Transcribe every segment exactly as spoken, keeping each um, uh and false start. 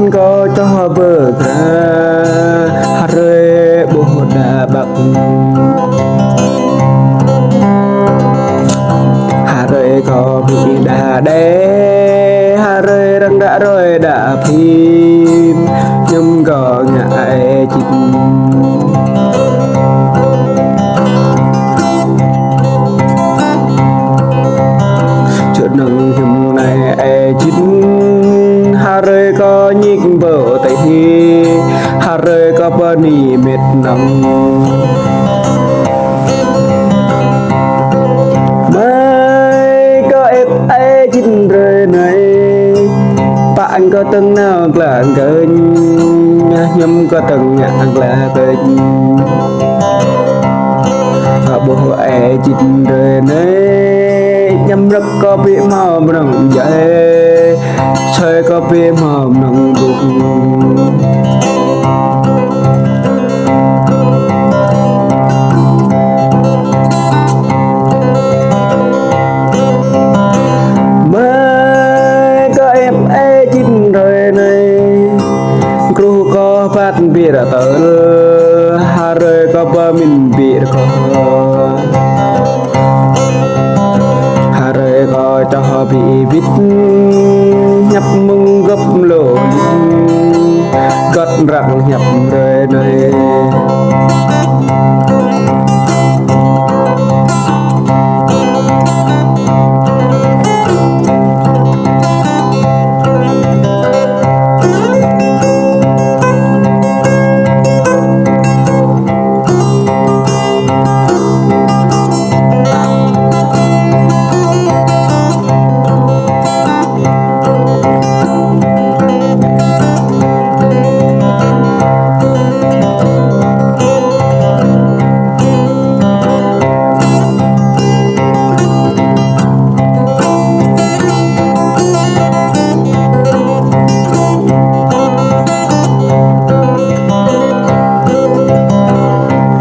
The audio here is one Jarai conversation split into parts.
Kâo čoh bơ kra, hrơi ƀuh đa ƀăk. Hrơi kâo ƀu đa đe, hrơi răng đa rơi đa phim, ñăm kâo ngă ai čit. Čơnăng hiam nai ai čit, hrơi kâo ñik ƀơ tê hi, hrơi kâo pơni mĕt nong. Mai kâo ĕp ai čit hrơi nai, pă kâo tơng nao gla gơñ, ñăm kâo tơng ngă gla gơñ. Kâo ƀuh ai čit hrơi nai, ñăm rơ̆k kâo ƀu hmâo mơnong jai, soi kâo ƀu hmâo mơnong ƀuh. Mai kâo ĕp ai čit hrơi nai, kruh kâo păt ƀiă tơl, hrơi kâo pơmin ƀiă kâo. Hrơi kâo čoh ƀu bit, ñăp mơ̆ng gŏp lô ling, gŏt răng ñăp hrơi nai.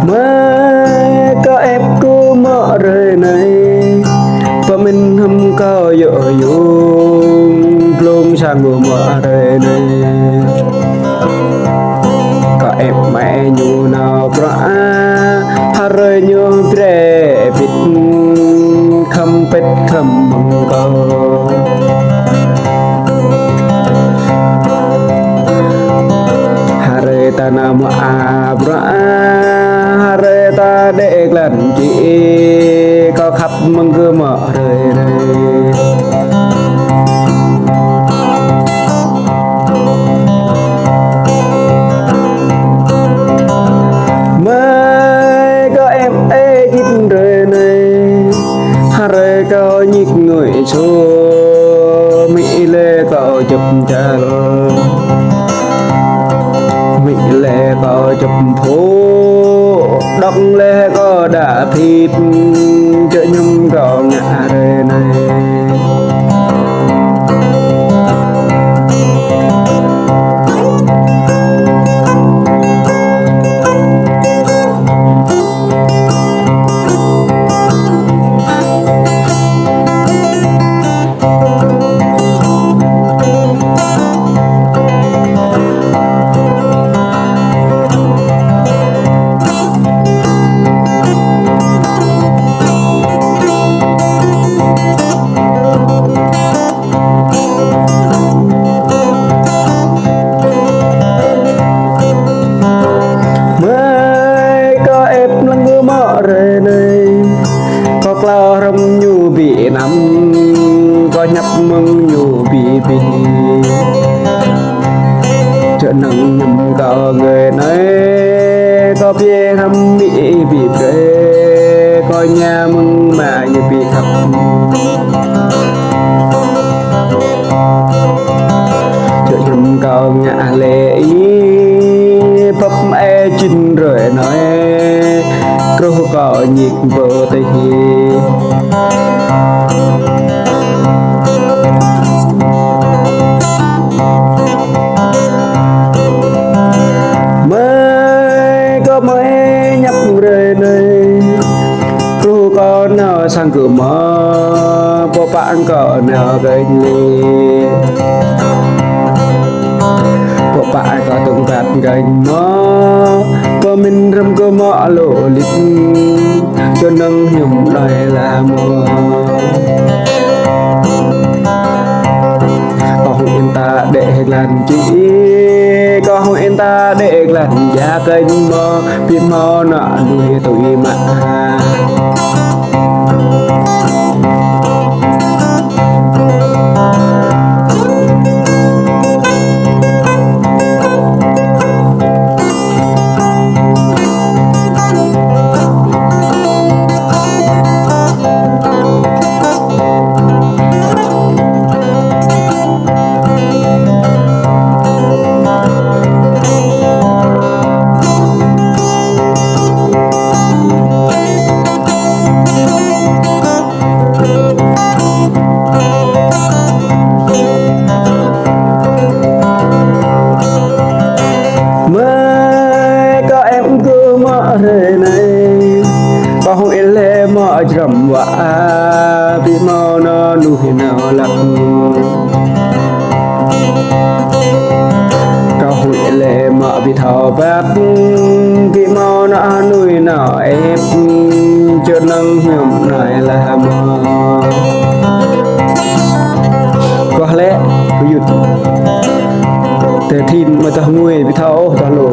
Mai kâo ĕp kơ mơ̆ hrơi nai, pơmin hăm kâo yơh yơh, blung sang kơ mơ̆ hrơi nai. Kâo ĕp mai ñu nao pră, hrơi ñu bre bit, khăm pĕt khăm mơ̆ng kâo. Hrơi ta nao mơ̆ a pră, hrơi ta đĕ glan či, kâo khăp mơ̆ng kơ mơ̆ hrơi nai. Mai kâo ĕp ai čit hrơi nai, hrơi kâo ñik ngui sô, mĭ lĕ kâo čŭp čal, mĭ lĕ kâo čŭp phô, đŏk lĕ kâo đa phit, čơñum kâo ngă hrơi nai. Mai kâo ĕp lăng kơ mơ̆ hrơi nai, kâo klao hrŏm ñu ƀu năm, kâo ñăp mơ̆ng ñu ƀu bih. Čơnăng ñăm kâo hrơi nai, kâo ƀu hrăm mĭ ƀu brơi, kâo ña mơ̆ng mă ñu ƀu khăp. Čơñum kâo ngă lĕ ih, pơp ai čit hrơi nai, kruh kâo ñik ƀơ tê hi. Mai kâo mai ñăp hrơi nai, kruh kâo nao sang kơ mơ̆, pơpă kâo nao kơ ñi. Kâo tŭng păt kơnh mơ̆, pơmĭn răm kơ mơ̆ lŏ lip, čơnăng hiư̆m đơi lah mơ̆. Kâo hŭ in ta đĕ hơglan čih, kâo hŭ in ta đĕ hơglan ja kơnh mơ̆, ƀu hmâo anŏ nuih tui mă. Mơi kơ em gơ mă hrơi anai, kâo hŭ ih lĕ mă jrăm wa, ƀu hmâo anŏ nuih nao lăk. Kâo hŭ ih lĕ mă ƀu thâo păt, ƀu hmâo anŏ nuih nao ĕp, čơnăng hiư̆m đơi lah mơ̆. Kâo lĕ, kơ yut. Tơ thin mơ̆ tơ ngui ƀu thâo ôh tơ lô.